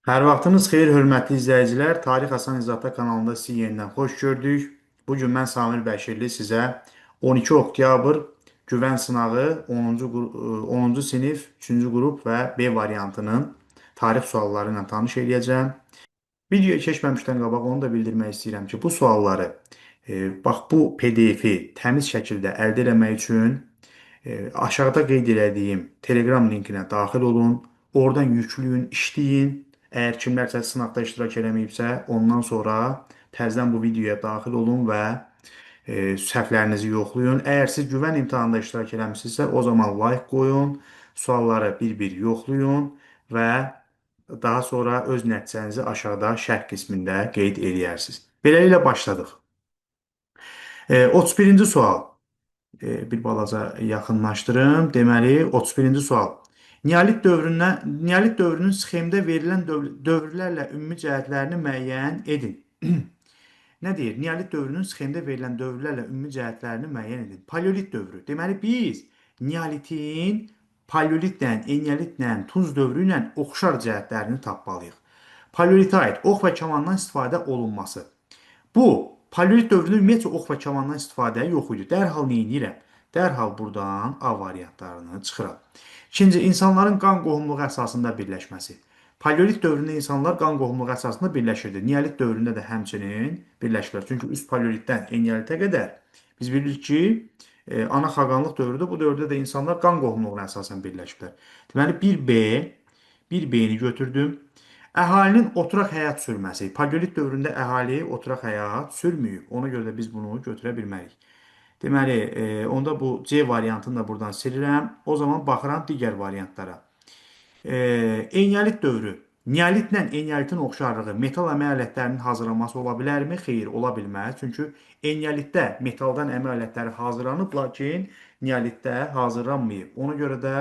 Hər vaxtınız xeyir, hörmətli izləyicilər. Tarix Asan İzahatlar kanalında sizi yenidən xoş gördük. Bu gün mən Samir Bəşirli sizə 12 oktyabr güvən sınağı 10-cu 10-cu sinif 3-cü qrup və B variantının tarix sualları ilə tanış eləyəcəm. Videoya keçməmişdən qabaq onu da bildirmək istəyirəm ki, bu sualları bax bu PDF-i təmiz şəkildə əldə eləmək üçün aşağıda qeyd elədiyim Telegram linkinə daxil olun. Oradan yükləyin, işləyin. Əgər kimlərsə sınaqda iştirak eləməyibsə, ondan sonra təzədən bu videoya daxil olun və səhvlərinizi yoxlayın. Əgər siz güvən imtahanında iştirak eləmisinizsə, o zaman like qoyun, sualları bir-bir yoxlayın və daha sonra öz nəticənizi aşağıda şərh qismində qeyd eləyərsiniz. Beləliklə başladıq. 31-ci sual. Bir balaca yaxınlaşdırım. Deməli, 31-ci sual. Neolit dövrünün sxemdə verilən dövrlərlə ümumi cəhətlərini müəyyən edin. Nə deyir? Neolit dövrünün sxemdə verilən dövrlərlə ümumi cəhətlərini müəyyən edin. Paleolit dövrü. Deməli, biz Neolitin paleolitlə, eneolitlə, Tunc dövrü ilə oxşar cəhətlərini tapmalıyıq. Paleolitə aid ox və kamandan istifadə olunması. Bu, paleolit dövründə ümumiyyətcə ox və kamandan istifadə yox idi. Dərhal nə edirəm? Dərhal buradan A variantlarını çıxıram. İkinci, insanların qan qohumluğu əsasında birləşməsi. Paleolit dövründə insanlar qan qohumluğu əsasında birləşirdi. Neolit dövründə də həmçinin birləşirlər. Çünki üst paleolitdən eneolitə qədər biz bilirik ki, ana xaqanlıq dövrüdür. Bu dövrdə də insanlar qan qohumluğuna əsasən birləşiblər. Deməli 1B, 1B-ni götürdüm. Əhalinin oturaq həyat sürməsi. Paleolit dövründə əhali oturaq həyat sürməyib. Ona görə də biz bunu götürə bilmərik. Deməli, onda bu C variantını da buradan silirəm. O zaman baxıram digər variantlara. Eneolit dövrü. Neolitlə eneolitin oxşarlığı metal əmək alətlərinin hazırlanması ola bilərmi? Xeyr, ola bilməz. Çünki eneolitdə metaldan əmək alətləri hazırlanıb, lakin neolitdə hazırlanmayıb. Ona görə də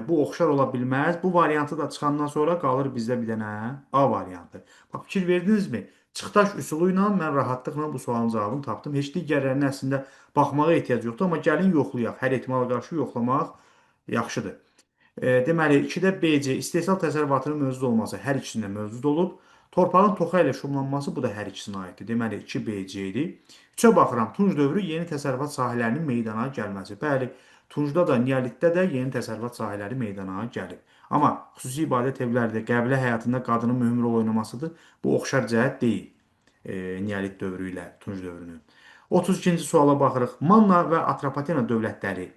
bu oxşar ola bilməz. Bu variantı da çıxandan sonra qalır bizdə bir dənə A variantı. Bax, fikir verdinizmi? Çıxdaş üsulu ilə mən rahatlıqla bu sualın cavabını tapdım. Heç digərlərinin əslində baxmağa ehtiyac yoxdur, amma gəlin yoxlayaq. Hər ehtimala qarşı yoxlamaq yaxşıdır. Deməli, 2-də BC istehsal təsərrüfatının mövcud olması hər ikisində mövcud olub. Torpağın toxa ilə şumlanması bu da hər ikisinə aiddir. Deməli, 2 BC idi. 3-ə baxıram. Tunc dövrü yeni təsərrüfat sahələrinin meydana gəlməsi. Bəli, Tuncda da, Neolitdə də yeni təsərrüfat sahələri meydana gəlib. Amma xüsusi ibadət evləri də qəbilə həyatında qadının mühüm rol oynamasıdır. Bu oxşar cəhət deyil. Neolit dövrü ilə Tunc dövrünün. 32-ci suala baxırıq. Manna və Atropatena dövlətləri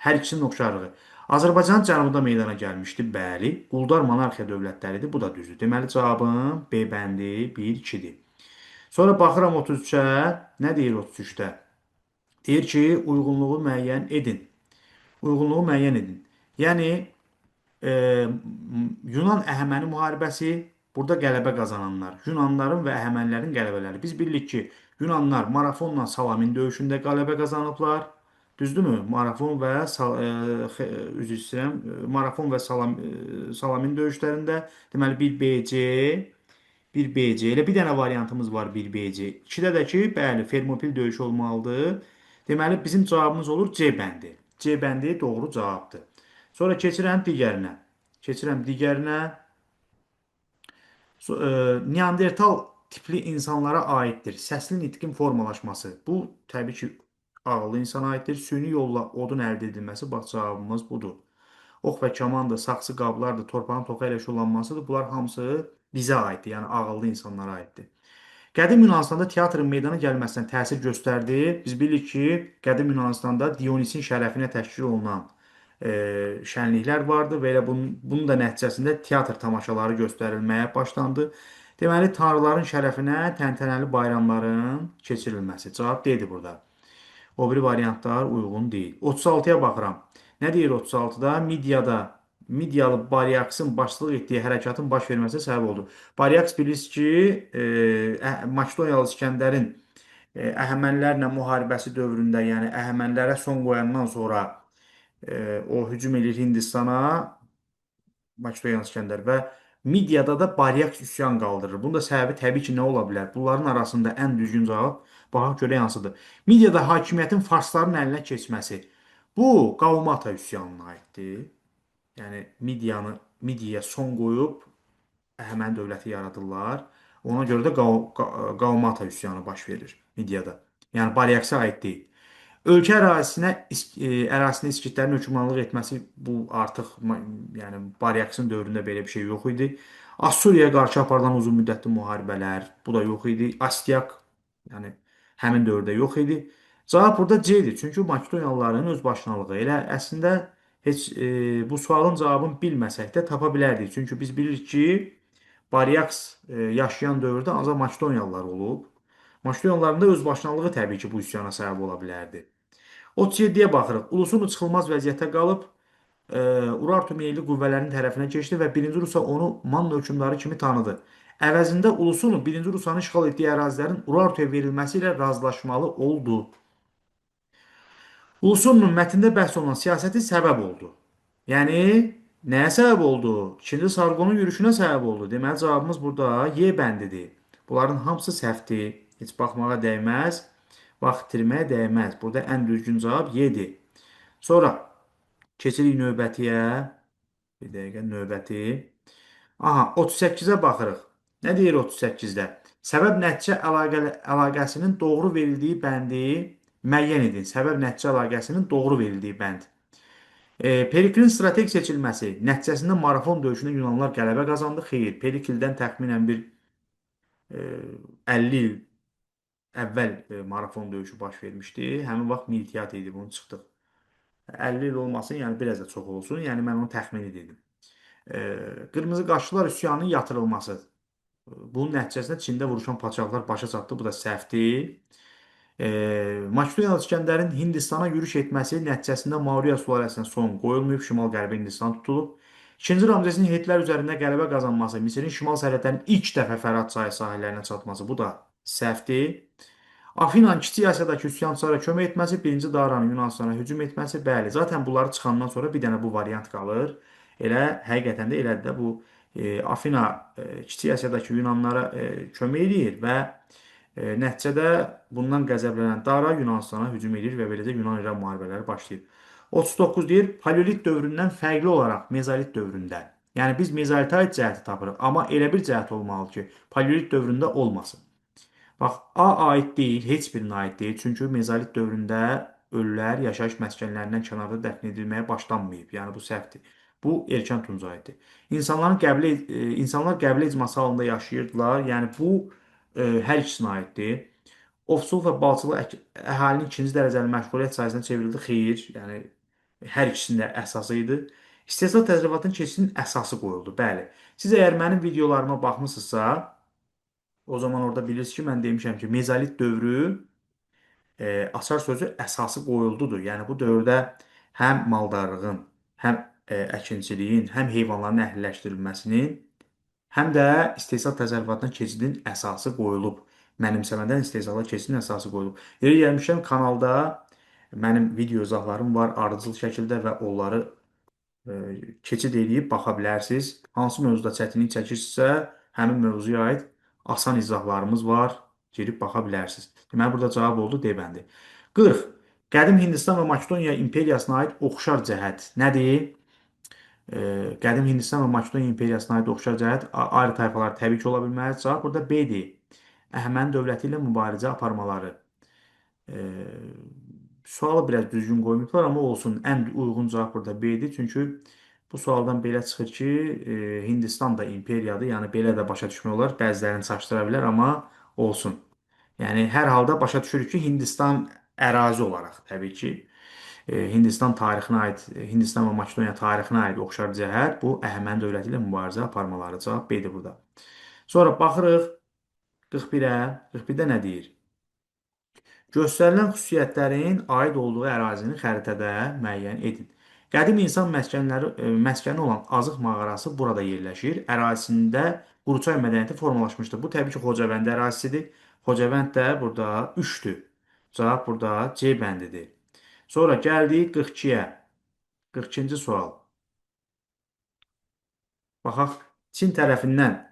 hər ikisinin oxşarlığı. Azərbaycanın cənubunda meydana gəlmişdi. Bəli. Quldar monarxiya dövlətləridir. Bu da düzdür. Deməli, cavabım B bəndi 1-2-dir. Sonra baxıram 33-ə. Nə deyir 33-də? Deyir ki, uyğunluğu müəyyən edin. Uyğunluğu müəyyən edin. Yəni, Yunan Əhəməni müharibəsi, burada qələbə qazananlar, Yunanların və Əhəmənilərin qələbələri. Biz bilirik ki, Yunanlar Marafonla Salamin döyüşündə qələbə qazanıblar. Düzdürmü? Marafon və üzr istəyirəm, Marafon və Salamin döyüşlərində deməli 1BC, 1BC. Elə bir dənə variantımız var 1BC. 2-də də ki, bəli, Fermopil döyüşü olmalıdır. Deməli bizim cavabımız olur C bəndi. C bəndi doğru cavabdır. Sonra keçirəm digərinə. Keçirəm digərinə. Neandertal tipli insanlara aiddir. Səsli nitqin formalaşması. Bu təbii ki, ağıllı insana aiddir. Süni yolla odun əldə edilməsi, bax cavabımız budur. Ox və kamandır, saxsı qablardır, torpağın toxa ilə şullanmasıdır. Bunlar hamısı bizə aiddir, yəni ağıllı insanlara aiddir. Qədim Yunanıstanda teatrın meydana gəlməsinə təsir göstərdi. Biz bilirik ki, qədim Yunanıstanda Dionisin şərəfinə təşkil olunan şənliklər vardı və elə bunun da nəticəsində teatr tamaşaları göstərilməyə başlandı. Deməli, tanrıların şərəfinə təntənəli bayramların keçirilməsi. Cavab D-dir burada. O biri variantlar uyğun deyil. 36-ya baxıram. Nə deyir 36-da? Midiyalı Bariaksın başçılıq etdiyi hərəkatın baş verməsinə səbəb oldu. Bariaks bilirsiniz ki, Makedoniyalı İsgəndərin Əhəmənilərlə müharibəsi dövründə, yəni Əhəmənilərə son qoyandan sonra o hücum edir Hindistana, Makedoniyalı İsgəndər və Midiyada da Bariaks üsyan qaldırır. Bunun da səbəbi təbii ki, nə ola bilər? Bunların arasında ən düzgün cavab baxaq görək hansıdır. Midiyada hakimiyyətin farsların əlinə keçməsi. Bu Qaumata üsyanına aiddir. Yəni Midiyaya son qoyub Əhəməni dövləti yaradırlar. Ona görə də Qaumata üsyanı baş verir Midiyada. Yəni Baryaksa aid deyil. Ölkə ərazisinə İskitlərin hökmranlıq etməsi bu artıq yəni Baryaksın dövründə belə bir şey yox idi. Assuriyaya qarşı aparılan uzun müddətli müharibələr, bu da yox idi. Astiak, yəni həmin dövrdə yox idi. Cavab burada C-dir. Çünki Makedoniyalıların özbaşınalığı. Elə əslində heç bu sualın cavabını bilməsək də tapa bilərdik. Çünki biz bilirik ki, Baryaks yaşayan dövrdə ancaq Makedoniyalılar olub. Makedoniyalıların da özbaşınalığı təbii ki, bu üsyana səbəb ola bilərdi. 37-yə baxırıq. Ulusun çıxılmaz vəziyyətə qalıb, Urartu meyilli qüvvələrinin tərəfinə keçdi və 1-ci Rusa onu Manna hökmdarı kimi tanıdı. Əvəzində Ulusunu 1-ci Rusanın işğal etdiyi ərazilərin Urartuya verilməsi ilə razılaşmalı oldu. Ulusunun mətndə bəhs olunan siyasəti səbəb oldu. Yəni, nəyə səbəb oldu? 2-ci Sarqonun yürüşünə səbəb oldu. Deməli, cavabımız burada Y bəndidir. Bunların hamısı səhvdir. Heç baxmağa dəyməz. Vaxt itirməyə dəyməz. Burada ən düzgün cavab Y-dir. Sonra keçirik növbətiyə. Bir dəqiqə, növbəti. Aha, 38-ə baxırıq. Nə deyir 38-də? Səbəb-nəticə əlaqəsinin doğru verildiyi bəndi müəyyən edin. Səbəb-nəticə əlaqəsinin doğru verildiyi bənd. Periklin strateji seçilməsi nəticəsində marafon döyüşündə Yunanlar qələbə qazandı. Xeyr, Perikldən təxminən bir 50 il əvvəl marafon döyüşü baş vermişdi. Həmin vaxt Miltiad idi, bunu çıxdıq. 50 il olmasın, yəni biraz da çox olsun. Yəni mən onu təxmini dedim. Qırmızı qaşlılar üsyanının yatırılması. Bunun nəticəsində Çində vuruşan padşahlar başa çatdı. Bu da səhvdir. Makedoniyalı İsgəndərin Hindistana yürüş etməsi nəticəsində Mauriya sülaləsinə son qoyulmayıb, şimal-qərbi Hindistan tutulub. İkinci Ramzesin Hetlər üzərində qələbə qazanması, Misirin şimal sərhədlərinin ilk dəfə Fərat çayı sahillərinə çatması, bu da səhvdir. Afinanın Kiçik Asiyadakı üsyançılara kömək etməsi, 1-ci Daranın Yunanistana hücum etməsi, bəli. Zaten bunları çıxandan sonra bir dənə bu variant qalır. Elə həqiqətən də elədir də bu Afina Kiçik Asiyadakı Yunanlara kömək eləyir və nəticədə bundan qəzəblənən Dara Yunanistana hücum edir və beləcə Yunan-İran müharibələri başlayır. 39 deyir, Paleolit dövründən fərqli olaraq Mezolit dövründə. Yəni biz Mezolitə aid cəhəti tapırıq, amma elə bir cəhət olmalı ki, Paleolit dövründə olmasın. Bax, A aid deyil, heç birinə aid deyil. Çünki Mezolit dövründə ölülər yaşayış məskənlərindən kənarda dəfn edilməyə başlanmayıb. Yəni bu səhvdir. Bu erkən tunca aiddir. İnsanlar qəbilə icması halında yaşayırdılar. Yəni bu hər ikisinə aiddir. Ovçuluq və balçılıq əhalinin ikinci dərəcəli məşğuliyyət sahəsinə çevrildi. Xeyr, yəni hər ikisinin də əsası idi. İstehsal təsərrüfatının keçidinin əsası qoyuldu. Bəli. Siz əgər mənim videolarıma baxmısınızsa, o zaman orada bilirsiniz ki, mən demişəm ki, Mezolit dövrü açar sözü əsası qoyuldudur. Yəni bu dövrdə həm maldarlığın, həm əkinçiliyin, həm heyvanların əhliləşdirilməsinin, həm də istehsal təsərrüfatına keçidin əsası qoyulub. Mənimsəmədən istehsala keçidin əsası qoyulub. Yeri gəlmişəm, kanalda mənim video izahlarım var ardıcıl şəkildə və onları keçid eləyib baxa bilərsiniz. Hansı mövzuda çətinlik çəkirsinizsə, həmin mövzuya aid asan izahlarımız var. Girib baxa bilərsiniz. Deməli, burada cavab oldu D bəndi. 40. Qədim Hindistan və Makedoniya imperiyasına aid oxşar cəhət nədir? Qədim Hindistan və Makedoniya imperiyasına aid oxşar cəhət ayrı tayfalar təbii ki, ola bilməz. Cavab burada B-dir. Əhəməni dövləti ilə mübarizə aparmaları. Sualı biraz düzgün qoymayıblar, amma olsun. Ən uyğun cavab burada B-dir. Çünki bu sualdan belə çıxır ki, Hindistan da imperiyadır. Yəni belə də başa düşmək olar. Bəzilərini çaşdıra bilər, amma olsun. Yəni hər halda başa düşürük ki, Hindistan ərazi olaraq təbii ki, Hindistan tarixinə aid, Hindistan və Makedoniya tarixinə aid oxşar cəhət bu Əhəməni dövləti ilə mübarizə aparmaları. Cavab B-dir burada. Sonra baxırıq 41-ə. 41-də nə deyir? Göstərilən xüsusiyyətlərin aid olduğu ərazini xəritədə müəyyən edin. Qədim insan məskəni olan Azıq mağarası burada yerləşir. Ərazisində Quruçay mədəniyyəti formalaşmışdır. Bu təbii ki, Xocavənd ərazisidir. Xocavənd də burada 3-dür. Cavab burada C bəndidir. Sonra gəldik 42-yə. 42-ci sual. Baxaq, Çin tərəfindən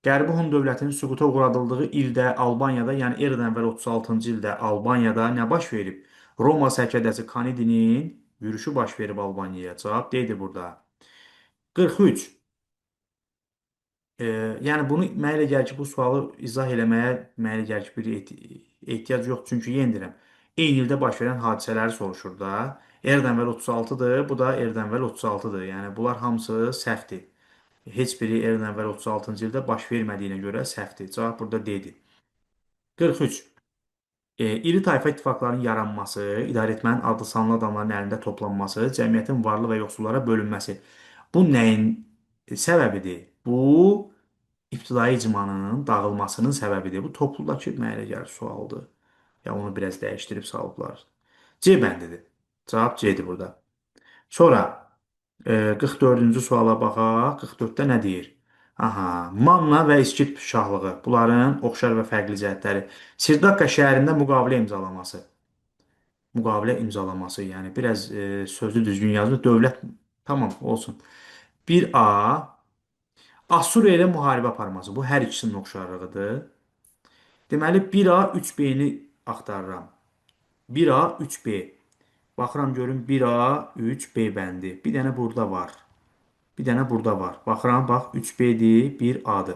Qərbi Hun dövlətinin süquta uğradıldığı ildə Albaniyada, yəni eradan əvvəl 36-cı ildə Albaniyada nə baş verib? Roma sərkərdəsi Kanidinin yürüşü baş verib Albaniyaya. Cavab D-dir burada. 43. Yəni bunu mənə elə gəlir ki, bu sualı izah eləməyə mənə elə gəlir ki, bir ehtiyac yoxdur. Çünki yenə deyirəm, eyni ildə baş verən hadisələri soruşur da. Eradan əvvəl 36-dır, bu da eradan əvvəl 36-dır. Yəni bunlar hamısı səhvdir. Heç biri eradan əvvəl 36-cı ildə baş vermədiyinə görə səhvdir. Cavab burada D-dir. 43. İri tayfa ittifaqlarının yaranması, idarə etmənin adlı sanlı adamların əlində toplanması, cəmiyyətin varlı və yoxsullara bölünməsi. Bu nəyin səbəbidir? Bu ibtidai icmanın dağılmasının səbəbidir. Bu topludakı mənə elə gəlir sualdır. Ya onu biraz dəyişdirib salıblar. C bəndidir. Cavab C-dir burada. Sonra 44-cü suala baxaq. 44-də nə deyir? Aha, Manna və İskit şahlığı. Bunların oxşar və fərqli cəhətləri. Sirdaqqa şəhərində müqavilə imzalaması. Müqavilə imzalaması, yəni biraz sözü düzgün yazılır. Dövlət, tamam olsun. 1A Assuriya ilə müharibə aparması. Bu hər ikisinin oxşarlığıdır. Deməli 1A 3B-ni axtarıram. 1A 3B. Baxıram görüm 1A 3B bəndi. Bir dənə burada var. Bir dənə burada var. Baxıram, bax 3B-dir, 1A-dır.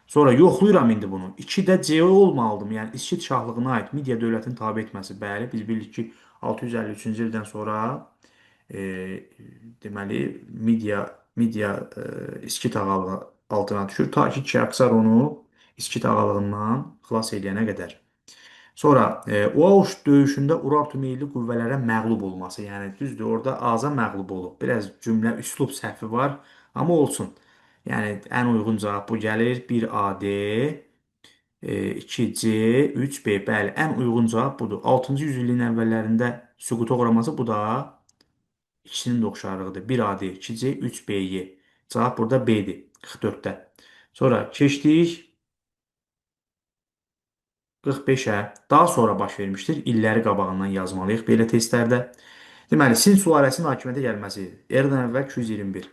Sonra yoxlayıram indi bunu. 2 də C olmalıdır. Yəni İskit şahlığına aid Midiya dövlətinin tabe etməsi. Bəli, biz bilirik ki 653-cü ildən sonra deməli Midiya İskit ağalığı altına düşür. Ta ki Kiaksar onu İskit ağalığından xilas eləyənə qədər. Sonra Uauş döyüşündə Urartu meyilli qüvvələrə məğlub olması. Yəni düzdür, orada aza məğlub olub. Biraz cümlə, üslub səhvi var, amma olsun. Yəni ən uyğun cavab bu gəlir. 1AD, 2C, 3B. Bəli, ən uyğun cavab budur. 6-cı yüzilliyin əvvəllərində süquta uğraması, bu da ikisinin də oxşarlığıdır. 1AD, 2C, 3BY. Cavab burada B-dir. 44-də. Sonra keçdik 45-ə. Daha sonra baş vermişdir. İlləri qabağından yazmalıyıq belə testlərdə. Deməli, Sin sülaləsinin hakimiyyətə gəlməsi. Eradan əvvəl 221.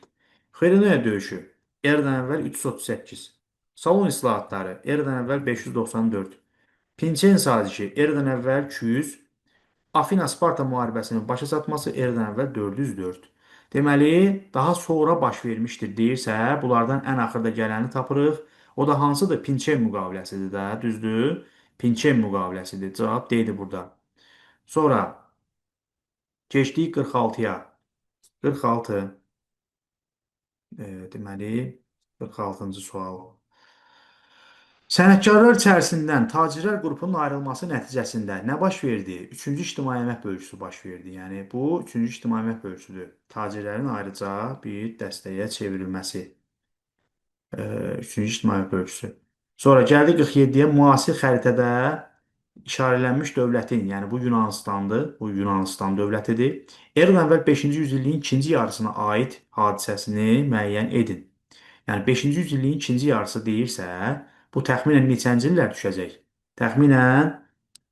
Xerenoya döyüşü. Eradan əvvəl 338. Salon islahatları. Eradan əvvəl 594. Pinçen sazişi. Eradan əvvəl 200. Afina-Sparta müharibəsinin başa çatması. Eradan əvvəl 404. Deməli, daha sonra baş vermişdir deyirsə, bunlardan ən axırda gələni tapırıq. O da hansıdır? Pinçen müqaviləsidir də, düzdür? Pinçen müqaviləsidir. Cavab D-dir burada. Sonra keçdik 46-ya. 46. Deməli, 46-cı sual. Sənətkarlar içərisindən tacirlər qrupunun ayrılması nəticəsində nə baş verdi? Üçüncü ictimai əmək bölgüsü baş verdi. Yəni bu üçüncü ictimai əmək bölgüsüdür. Tacirlərin ayrıca bir dəstəyə çevrilməsi. Üçüncü ictimai əmək bölgüsü. Sonra gəldik 47-yə. Müasir xəritədə işarələnmiş dövlətin, yəni bu Yunanistandır, bu Yunanistan dövlətidir. Eradan əvvəl 5-ci yüzilliyin ikinci yarısına aid hadisəsini müəyyən edin. Yəni 5-ci yüzilliyin ikinci yarısı deyirsə, bu təxminən neçənci illər düşəcək? Təxminən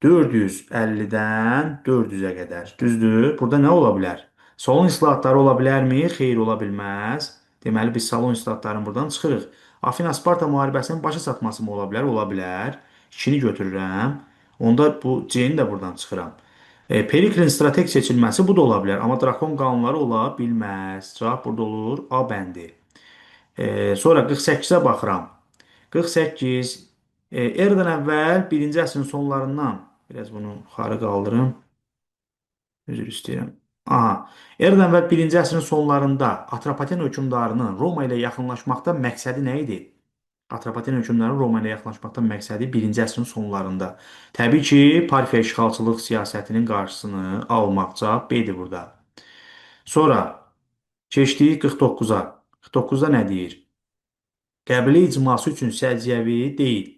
450-dən 400-ə qədər. Düzdür? Burada nə ola bilər? Salon islahatları ola bilərmi? Xeyr, ola bilməz. Deməli, biz salon islahatlarını buradan çıxırıq. Afina-Sparta müharibəsinin başa çatması mı ola bilər? Ola bilər. 2-ni götürürəm. Onda bu C-ni də buradan çıxıram. Periklin strateq seçilməsi, bu da ola bilər. Amma drakon qanunları ola bilməz. Cavab burada olur A bəndi. Sonra 48-ə baxıram. 48. Eradan əvvəl 1-ci əsrin sonlarından, biraz bunu yuxarı qaldırım. Üzr istəyirəm. Aha. Eradan əvvəl 1-ci əsrin sonlarında Atropatena hökmdarının Roma ilə yaxınlaşmaqda məqsədi nə idi? Atropatena hökmdarının Roma ilə yaxınlaşmaqda məqsədi 1-ci əsrin sonlarında. Təbii ki, Parfiya işğalçılıq siyasətinin qarşısını almaq. Cavab B-dir burada. Sonra keçdik 49-a. 49-da nə deyir? Qəbilə icması üçün səciyyəvi deyil.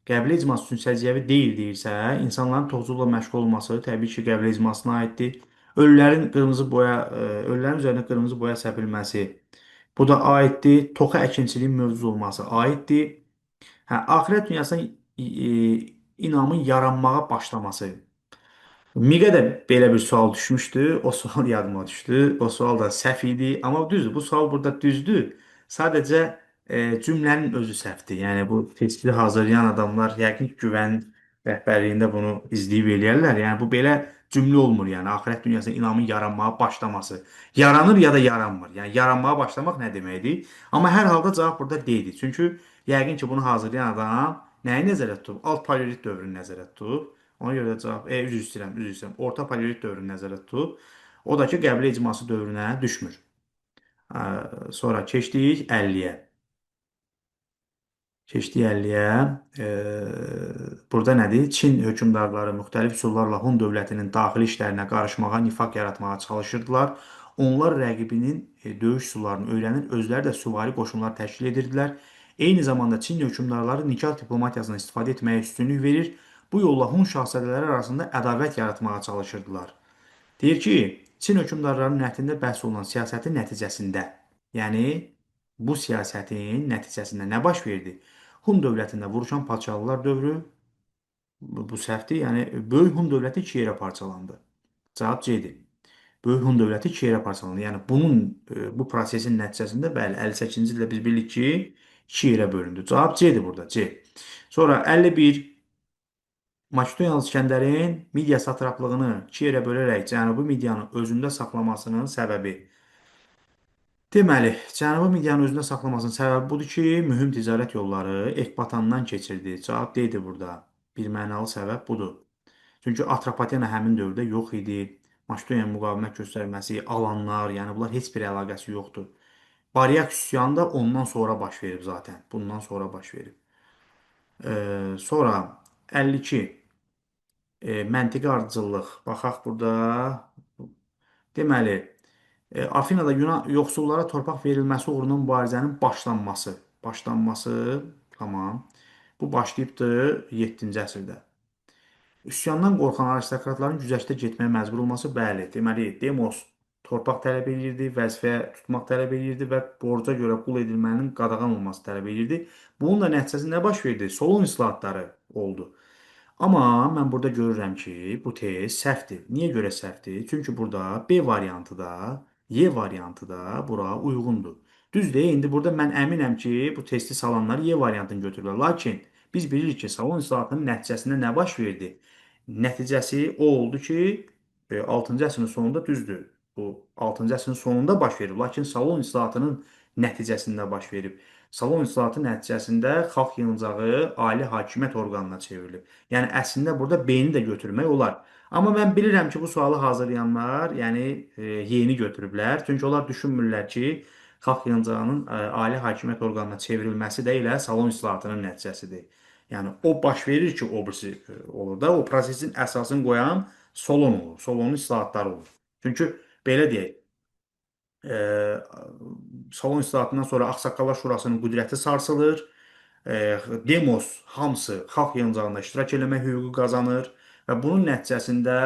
Qəbilə icması üçün səciyyəvi deyil deyirsə, insanların toxuculuqla məşğul olması təbii ki, qəbilə icmasına aiddir. Ölülərin qırmızı boya, ölülərin üzərinə qırmızı boya səpilməsi, bu da aiddir. Toxa əkinçiliyin mövcud olması aiddir. Hə, axirət dünyasına inamın yaranmağa başlaması. Miqə də belə bir sual düşmüşdü. O sual yadıma düşdü. O sual da səhv idi. Amma düzdür, bu sual burada düzdür. Sadəcə cümlənin özü səhvdir. Yəni bu testi hazırlayan adamlar yəqin ki, Güvən rəhbərliyində bunu izləyib eləyərlər. Yəni bu belə cümlə olmur. Yəni axirət dünyasına inamın yaranmağa başlaması. Yaranır ya da yaranmır. Yəni yaranmağa başlamaq nə deməkdir? Amma hər halda cavab burada D-dir. Çünki yəqin ki, bunu hazırlayan adam nəyi nəzərdə tutub? Alt paleolit dövrünü nəzərdə tutub. Ona görə də cavab, üzr istəyirəm. Orta paleolit dövrünü nəzərdə tutub. O da ki, qəbilə icması dövrünə düşmür. Sonra keçdik 50-yə. Keçdik 50-yə. Burada nədir? Çin hökmdarları müxtəlif üsullarla Hun dövlətinin daxili işlərinə qarışmağa, nifaq yaratmağa çalışırdılar. Onlar rəqibinin döyüş üsullarını öyrənir, özləri də süvari qoşunlar təşkil edirdilər. Eyni zamanda Çin hökmdarları nikah diplomatiyasından istifadə etməyə üstünlük verir. Bu yolla Hun şahzadələri arasında ədavət yaratmağa çalışırdılar. Deyir ki, Çin hökmdarlarının nəhdində bəhs olunan siyasətin nəticəsində, yəni bu siyasətin nəticəsində nə baş verdi? Hun dövlətində vuruşan padşahlılar dövrü, bu səhvdir, yəni Böyük Hun dövləti iki yerə parçalandı. Cavab C-dir. Böyük Hun dövləti iki yerə parçalandı. Yəni bunun, bu prosesin nəticəsində, bəli, 58-ci ildə biz bilirik ki, iki yerə bölündü. Cavab C-dir burada, C. Sonra 51. Makedoniyalı İsgəndərin Midiya satraplığını iki yerə bölərək Cənubi Midiyanı özündə saxlamasının səbəbi. Deməli, Cənubi Midiyanı özündə saxlamasının səbəbi budur ki, mühüm ticarət yolları Ekbatandan keçirdi. Cavab D-dir burada. Bir mənalı səbəb budur. Çünki Atropatena həmin dövrdə yox idi. Makedoniyanın müqavimət göstərməsi, alanlar, yəni bunlar heç bir əlaqəsi yoxdur. Baryak üsyanı da ondan sonra baş verib zaten. Bundan sonra baş verib. Sonra 52. Məntiqi ardıcıllıq. Baxaq burada. Deməli, Afinada Yunan yoxsullara torpaq verilməsi uğruna mübarizənin başlanması. Başlanması, tamam. Bu başlayıbdı 7-ci əsrdə. Üsyandan qorxan aristokratların güzəştə getməyə məcbur olması, bəli. Deməli, demos torpaq tələb edirdi, vəzifəyə tutmaq tələb edirdi və borca görə qul edilmənin qadağan olması tələb edirdi. Bunun da nəticəsi nə baş verdi? Solon islahatları oldu. Amma mən burada görürəm ki, bu tez səhvdir. Niyə görə səhvdir? Çünki burada B variantı da, Y variantı da bura uyğundur. Düzdür, indi burada mən əminəm ki, bu testi salanlar Y variantını götürürlər. Lakin biz bilirik ki, salon islahatının nəticəsində nə baş verdi? Nəticəsi o oldu ki, 6-cı əsrin sonunda düzdür. Bu 6-cı əsrin sonunda baş verib. Lakin salon islahatının nəticəsində baş verib. Salon islahatı nəticəsində xalq yığıncağı ali hakimiyyət orqanına çevrilib. Yəni əslində burada B-ni də götürmək olar. Amma mən bilirəm ki, bu sualı hazırlayanlar, yəni Y-ni götürüblər. Çünki onlar düşünmürlər ki, xalq yığıncağının ali hakimiyyət orqanına çevrilməsi də elə salon islahatının nəticəsidir. Yəni o baş verir ki, o birisi olur da, o prosesin əsasını qoyan Solon olur. Solonun islahatları olur. Çünki belə deyək, salon islahatından sonra Ağsaqqallar Şurasının qüdrəti sarsılır. Demos hamısı xalq yığıncağında iştirak eləmək hüququ qazanır və bunun nəticəsində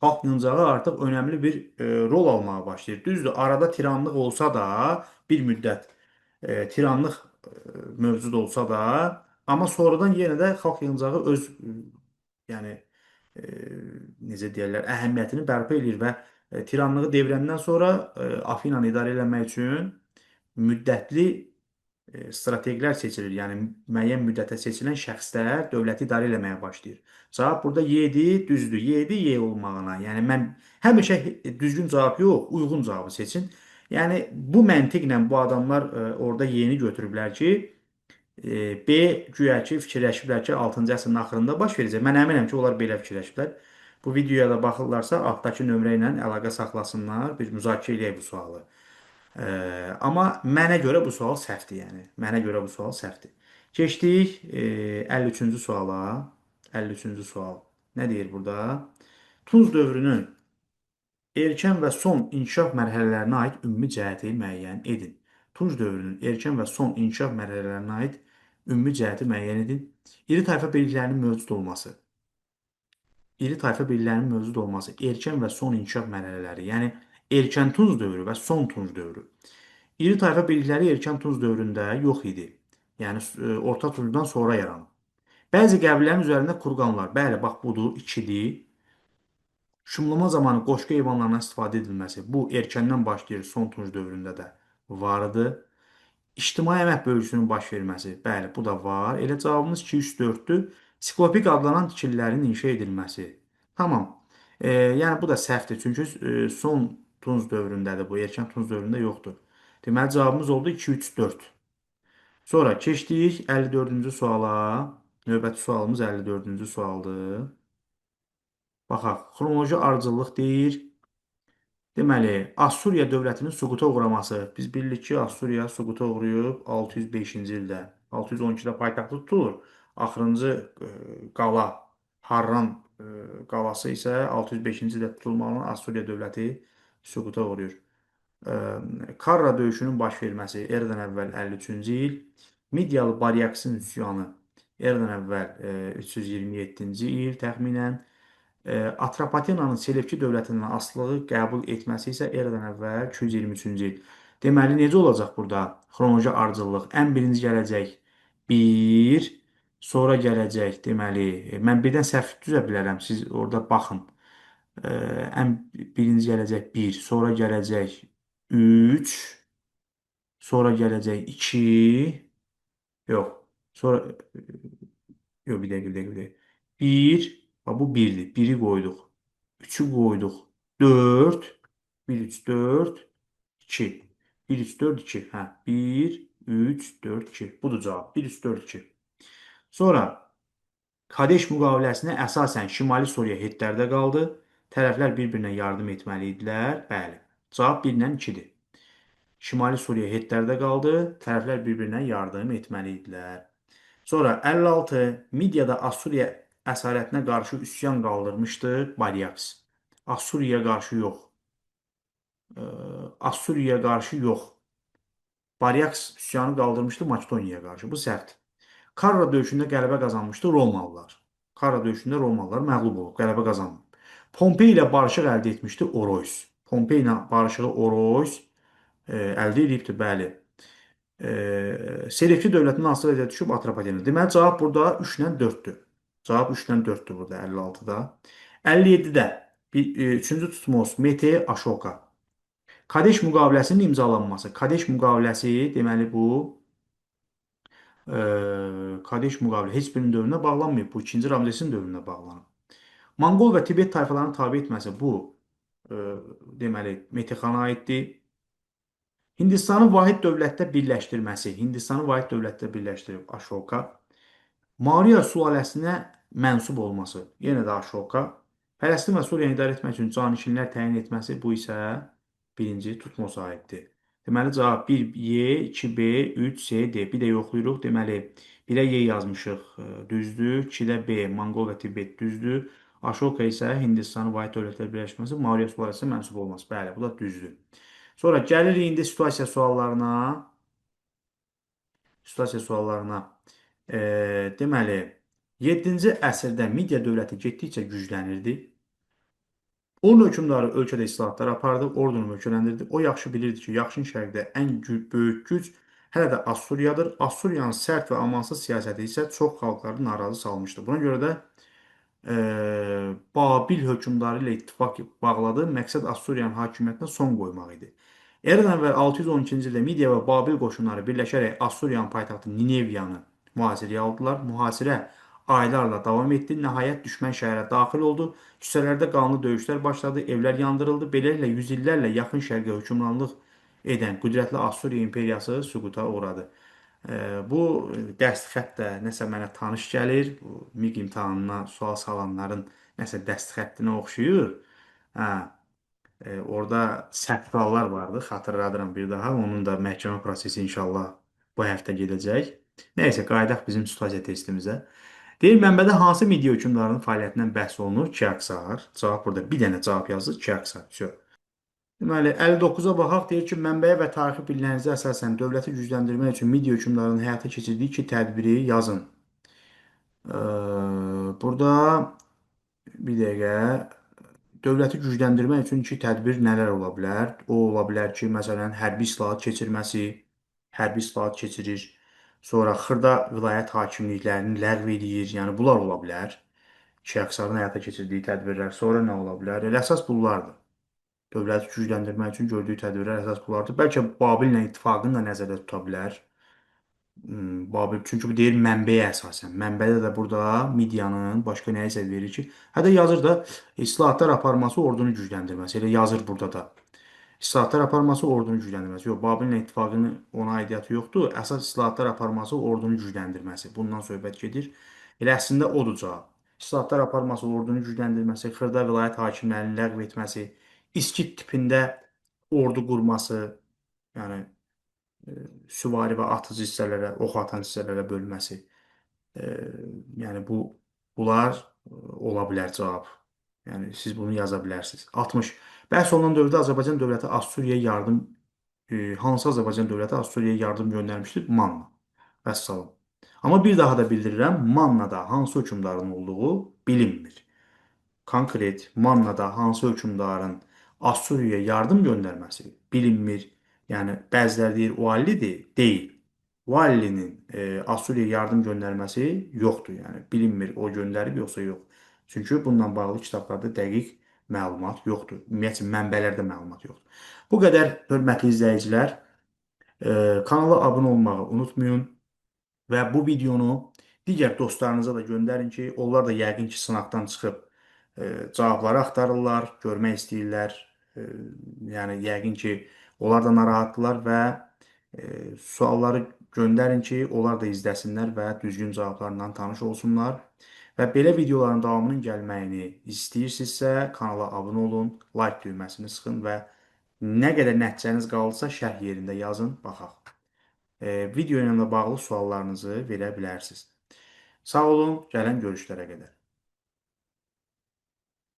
xalq yığıncağı artıq önəmli bir rol almağa başlayır. Düzdür, arada tiranlıq olsa da bir müddət tiranlıq mövcud olsa da, amma sonradan yenə də xalq yığıncağı öz yəni necə deyirlər, əhəmiyyətini bərpa eləyir və tiranlığı devrəndən sonra Afinanı idarə eləmək üçün müddətli strateqlər seçilir. Yəni müəyyən müddətə seçilən şəxslər dövləti idarə eləməyə başlayır. Cavab burada Y-dir, düzdür. Y-dir, Y olmağına. Yəni mən həmişə düzgün cavab yox, uyğun cavabı seçin. Yəni bu məntiqlə bu adamlar orada Y-ni götürüblər ki, B güya ki fikirləşiblər ki, 6-cı əsrin axırında baş verəcək. Mən əminəm ki, onlar belə fikirləşiblər. Bu videoya da baxırlarsa, altdakı nömrə ilə əlaqə saxlasınlar, bir müzakirə eləyək bu sualı. Amma mənə görə bu sual səhvdir, yəni. Mənə görə bu sual səhvdir. Keçdik 53-cü suala. 53-cü sual. Nə deyir burada? Tunc dövrünün erkən və son inkişaf mərhələlərinə aid ümumi cəhəti müəyyən edin. Tunc dövrünün erkən və son inkişaf mərhələlərinə aid ümumi cəhəti müəyyən edin. İri tayfa birliklərinin mövcud olması. İri tayfa birliklərinin mövcud olması, erkən və son inkişaf mərhələləri, yəni erkən Tunc dövrü və son Tunc dövrü. İri tayfa birlikləri erkən Tunc dövründə yox idi. Yəni orta Tuncdan sonra yaranıb. Bəzi qəbilələrin üzərində kurqanlar, bəli, bax budur, ikidir. Şumlama zamanı qoşqu heyvanlarından istifadə edilməsi, bu erkəndən başlayır, son Tunc dövründə də vardı. İctimai əmək bölgüsünün baş verməsi, bəli, bu da var. Elə cavabımız 2, 3, 4-dür. Siklopik adlanan tikililərin inşa edilməsi. Tamam. Yəni bu da səhvdir. Çünki son Tunc dövründədir bu. Erkən Tunc dövründə yoxdur. Deməli cavabımız oldu 2, 3, 4. Sonra keçdik 54-cü suala. Növbəti sualımız 54-cü sualdır. Baxaq, xronoloji ardıcıllıq deyir. Deməli, Assuriya dövlətinin süquta uğraması. Biz bilirik ki, Assuriya süquta uğrayıb 605-ci ildə. 612-də paytaxtı tutulur. Axırıncı qala, Harran qalası isə 605-ci ildə tutulmaqla Assuriya dövləti süquta uğrayır. Karra döyüşünün baş verməsi eradan əvvəl 53-cü il. Midiyalı Baryaksın üsyanı eradan əvvəl 327-ci il təxminən. Atropatenanın Selevki dövlətindən asılılığı qəbul etməsi isə eradan əvvəl 223-cü il. Deməli, necə olacaq burada xronoloji ardıcıllıq? Ən birinci gələcək 1, sonra gələcək, deməli, mən birdən səhv düzə bilərəm, siz orada baxın. Ən birinci gələcək 1, sonra gələcək 3, sonra gələcək 2, yox, sonra, yox, bir dəqiqə, bir dəqiqə, bir dəqiqə. 1, bax, bu 1-dir, 1-i qoyduq, 3-ü qoyduq, 4, 1, 3, 4, 2, 1, 3, 4, 2, hə, 1, 3, 4, 2, budur cavab, 1, 3, 4, 2. Sonra Kadeş müqaviləsinə əsasən Şimali Suriya Hettlərdə qaldı. Tərəflər bir-birinə yardım etməli idilər. Bəli, cavab 1 ilə 2-dir. Şimali Suriya Hettlərdə qaldı. Tərəflər bir-birinə yardım etməli idilər. Sonra 56 Midiyada Assuriya əsarətinə qarşı üsyan qaldırmışdı Baryaks. Assuriyaya qarşı yox. Assuriyaya qarşı yox. Baryaks üsyanı qaldırmışdı Makedoniyaya qarşı. Bu səhvdir. Karra döyüşündə qələbə qazanmışdı Romalılar. Karra döyüşündə Romalılar məğlub olub, qələbə qazanmayıb. Pompey ilə barışıq əldə etmişdi Oroys. Pompey ilə barışığı Oroys əldə edibdir, bəli. Selevki dövlətinin asılı düşüb Atropatena. Deməli, cavab burada 3 ilə 4-dür. Cavab 3 ilə 4-dür burada 56-da. 57-də 3-cü Tutmos Mete Aşoka. Kadeş müqaviləsinin imzalanması. Kadeş müqaviləsi, deməli bu Kadeş müqavilə heç birinin dövrünə bağlanmayıb. Bu 2-ci Ramzesin dövrünə bağlanıb. Monqol və Tibet tayfalarının tabe etməsi bu deməli Metexana aiddir. Hindistanı vahid dövlətdə birləşdirməsi. Hindistanı vahid dövlətdə birləşdirib Aşoka. Maurya sülaləsinə mənsub olması. Yenə də Aşoka. Fələstin və Suriyanı idarə etmək üçün canişinlər təyin etməsi bu isə 1-ci Tutmosa aiddir. Deməli cavab 1Y, 2B, 3, C, D. Bir də yoxlayırıq. Deməli 1-ə Y yazmışıq, düzdür. 2-də B, Monqol və Tibet düzdür. Aşoka isə Hindistanı vahid dövlətlər birləşməsi, Maurya sülaləsinə mənsub olması. Bəli, bu da düzdür. Sonra gəlirik indi situasiya suallarına. Situasiya suallarına. Deməli, 7-ci əsrdə Midiya dövləti getdikcə güclənirdi. Onun hökmdarı ölkədə islahatlar apardı, ordunu möhkəmləndirdi. O yaxşı bilirdi ki, Yaxın Şərqdə ən böyük güc hələ də Assuriyadır. Assuriyanın sərt və amansız siyasəti isə çox xalqları narazı salmışdı. Buna görə də Babil hökmdarı ilə ittifaq bağladı. Məqsəd Assuriyanın hakimiyyətinə son qoymaq idi. Eradan əvvəl 612-ci ildə Midiya və Babil qoşunları birləşərək Assuriyanın paytaxtı Nineviyanı mühasirəyə aldılar. Mühasirə aylarla davam etdi. Nəhayət düşmən şəhərə daxil oldu. Küçələrdə qanlı döyüşlər başladı, evlər yandırıldı. Beləliklə yüz illərlə Yaxın Şərqə hökmranlıq edən qüdrətli Assuriya imperiyası süquta uğradı. Bu dəst xətt də nəsə mənə tanış gəlir. Bu MİQ imtahanına sual salanların nəsə dəst xəttinə oxşuyur. Hə, orada səhv suallar vardı. Xatırladıram bir daha. Onun da məhkəmə prosesi inşallah bu həftə gedəcək. Nəysə, qayıdaq bizim situasiya testimizə. Deyir, mənbədə hansı Midiya hökmdarının fəaliyyətindən bəhs olunur? Kiaksar. Cavab burada bir dənə cavab yazır. Kiaksar. Vəsə. Deməli, 59-a baxaq. Deyir ki, mənbəyə və tarixi biliklərinizə əsasən dövləti gücləndirmək üçün Midiya hökmdarının həyata keçirdiyi iki tədbiri yazın. Burada bir dəqiqə. Dövləti gücləndirmək üçün iki tədbir nələr ola bilər? O ola bilər ki, məsələn, hərbi islahat keçirməsi, hərbi islahat keçirir. Sonra xırda vilayət hakimliklərini ləğv eləyir. Yəni bunlar ola bilər. Kiaksarın həyata keçirdiyi tədbirlər. Sonra nə ola bilər? Elə əsas bunlardır. Dövləti gücləndirmək üçün gördüyü tədbirlər əsas bunlardır. Bəlkə Babillə ittifaqını da nəzərdə tuta bilər. Babil, çünki bu deyir mənbəyə əsasən. Mənbədə də burada Midiyanın başqa nəyisə verir ki, hətta yazır da islahatlar aparması, ordunu gücləndirməsi. Elə yazır burada da. İslahatlar aparması, ordunu gücləndirməsi. Yox, Babilin ittifaqının ona aidiyyatı yoxdur. Əsas islahatlar aparması, ordunu gücləndirməsi. Bundan söhbət gedir. Elə əslində odur cavab. İslahatlar aparması, ordunu gücləndirməsi, xırda vilayət hakimlərinin ləğv etməsi, İskit tipində ordu qurması, yəni süvari və atıcı hissələrə, ox atan hissələrə bölməsi. Yəni bunlar ola bilər cavab. Yəni siz bunu yaza bilərsiniz. 60. Bəhs olunan dövrdə Azərbaycan dövləti Assuriyaya yardım hansı Azərbaycan dövləti Assuriyaya yardım göndərmişdir? Manna. Vəssalam. Amma bir daha da bildirirəm, Mannada hansı hökmdarın olduğu bilinmir. Konkret Mannada hansı hökmdarın Assuriyaya yardım göndərməsi bilinmir. Yəni bəziləri deyir Uallidir, deyil. Vallinin Assuriyaya yardım göndərməsi yoxdur. Yəni bilinmir o göndərib yoxsa yox. Çünki bununla bağlı kitablarda dəqiq məlumat yoxdur. Ümumiyyətcə mənbələrdə məlumat yoxdur. Bu qədər hörmətli izləyicilər. Kanala abunə olmağı unutmayın və bu videonu digər dostlarınıza da göndərin ki, onlar da yəqin ki, sınaqdan çıxıb cavabları axtarırlar, görmək istəyirlər. Yəni yəqin ki, onlar da narahatdırlar və sualları göndərin ki, onlar da izləsinlər və düzgün cavablarla tanış olsunlar. Və belə videoların davamının gəlməyini istəyirsinizsə, kanala abunə olun, like düyməsini sıxın və nə qədər nəticəniz qaldısa şərh yerində yazın, baxaq. Video ilə bağlı suallarınızı verə bilərsiniz. Sağ olun, gələn görüşlərə qədər.